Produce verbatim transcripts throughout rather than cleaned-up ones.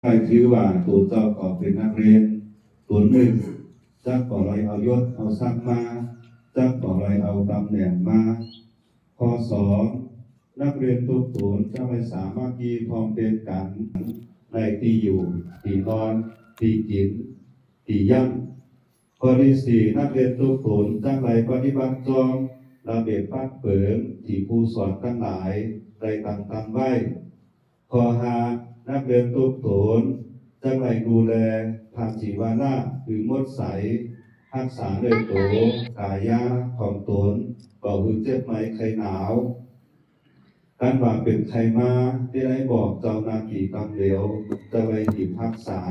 ใคร่ถือว่าตัวเจ้าก็เป็นนักเรียนตัวหนึ่ง จักบ่ได้เอายศเอาศักดิ์มา จักบ่ได้เอาตำแหน่งมา ข้อสอง นักเรียนทุกตนจักได้สามัคคีพร้อมเพรียงกันในที่อยู่ ที่นอน ที่กิน ที่ย่ำ ข้อที่สี่ นักเรียนทุกตนจักได้ปฏิบัติตามระเบียบปากเปิงที่ครูสอนทั้งหลายได้ตั้งตามไว้ ข้อห้า นักเรียนทุกตนจักได้ดูแลพระจีวรคือหมดใส ฮักษาด้วยตัวกายาของตน บ่หื้อเจ็บไข้ไข้หนาว คันว่าเป็นไข้มา จะได้บอกเจ้าหน้าที่ตำเหลว จะได้รีบฮักษา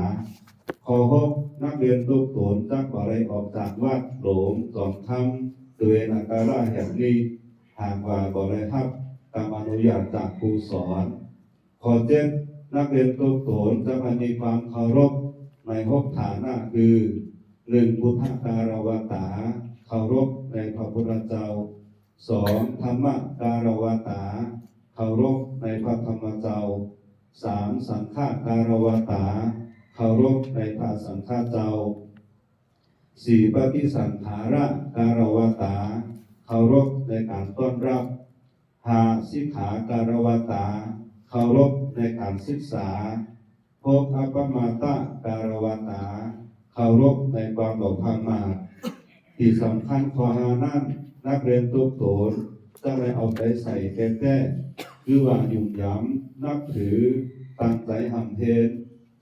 ข้อหก นักเรียนทุกตนจักบ่ได้ออกจากวัดหลวงจอมธรรม บริเวณอาคารแห่งนี้ หากว่าบ่ได้รับคำอนุญาตจากครูสอน ข้อเจ็ด นักเรียนทุกตนจักได้มีความเคารพในหกฐานะคือ หนึ่ง พุทธการวตา เคารพในพระพุทธเจ้า สอง ธรรมการวตา เคารพในพระธรรมเจ้า สาม สังฆการวตา เคารพในพระสังฆเจ้า สี่ ปฏิสังขารการวตา เคารพในการต้อนรับ ห้า สิกขาการวตา เคารพในการศึกษา หก อัปปมาทการวตา เคารพในความบ่ประมาท ที่สำคัญข้อห้านั้น นักเรียนทุกตนจักได้เอาใจใส่แต๊ๆ คือว่าหยุมหยามนับถือ ตั้งใจฮ่ำเฮน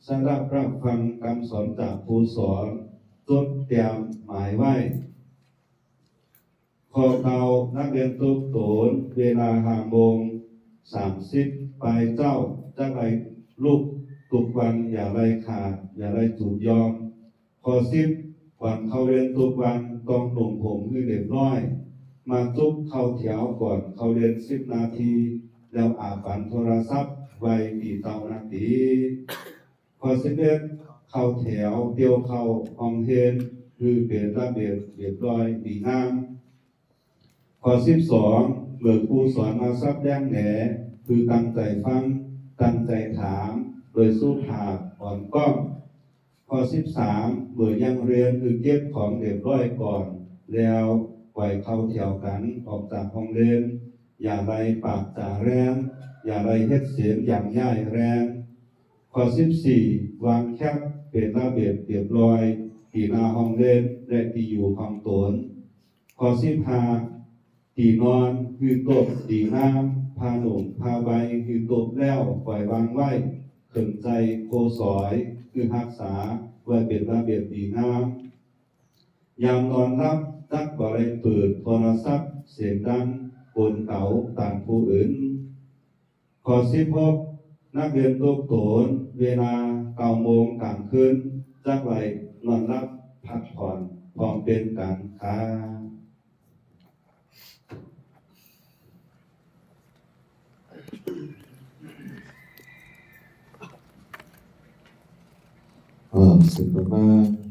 สดับรับฟังคำสอนจากครูสอน จดเตรียมหมายไว้ ข้อเก้า นักเรียนทุกตน เวลาห้าโมงสามสิบปลายเจ้า จักได้ลุกทุกวัน อย่าได้ขาด อย่าได้จุดยอม ข้อสิบ ก่อนเข้าเรียนทุกวันต้องนุ่งห่มให้เรียบร้อย มาจุ๊บเข้าแถวก่อนเข้าเรียนสิบนาที แล้วอาปันโทรศัพท์ไว้ที่เจ้าหน้าที่ ข้อสิบเอ็ด เข้าแถวเตียวเข้าห้องเฮียน คือเป็นระเบียบเรียบร้อยดีงาม ข้อสิบสอง เมื่อครูสอนมาสับแดงแหน คือตั้งใจฟัง ตั้งใจถาม โดยสุภาพอ่อนก้อม ข้อสิบสาม เมื่อยังเรียนคือเก็บของเรียบร้อยก่อน แล้วค่อยเข้าแถวกันออกจากห้องเรียน อย่าได้ปากจ๋าแรง อย่าได้เฮ็ดเสียงหยาบย้ายแรง ข้อสิบสี่ วางแคปเป็นระเบียบเรียบร้อย ที่หน้าห้องเรียนและที่อยู่ของตน ข้อสิบห้า ที่นอนคือโต๊ะดีงาม ผ้าหนุ่มผ้าใบคือโต๊ะแล้วปล่อยวางไว้ เขิงใจโคสอยคือฮักษาไว้เป็นระเบียบดีงาม ยามนอนหลับจักบ่ได้เปิดโทรศัพท์เสียงดังปนเก๋าตามผู้อื่น ข้อสิบหก นักเรียนทุกตน เวลาเก้าโมงกลางคืน จักได้นอนหลับพักผ่อนพร้อมเพรียงกันครับ อ่า เสร็จแล้วนะ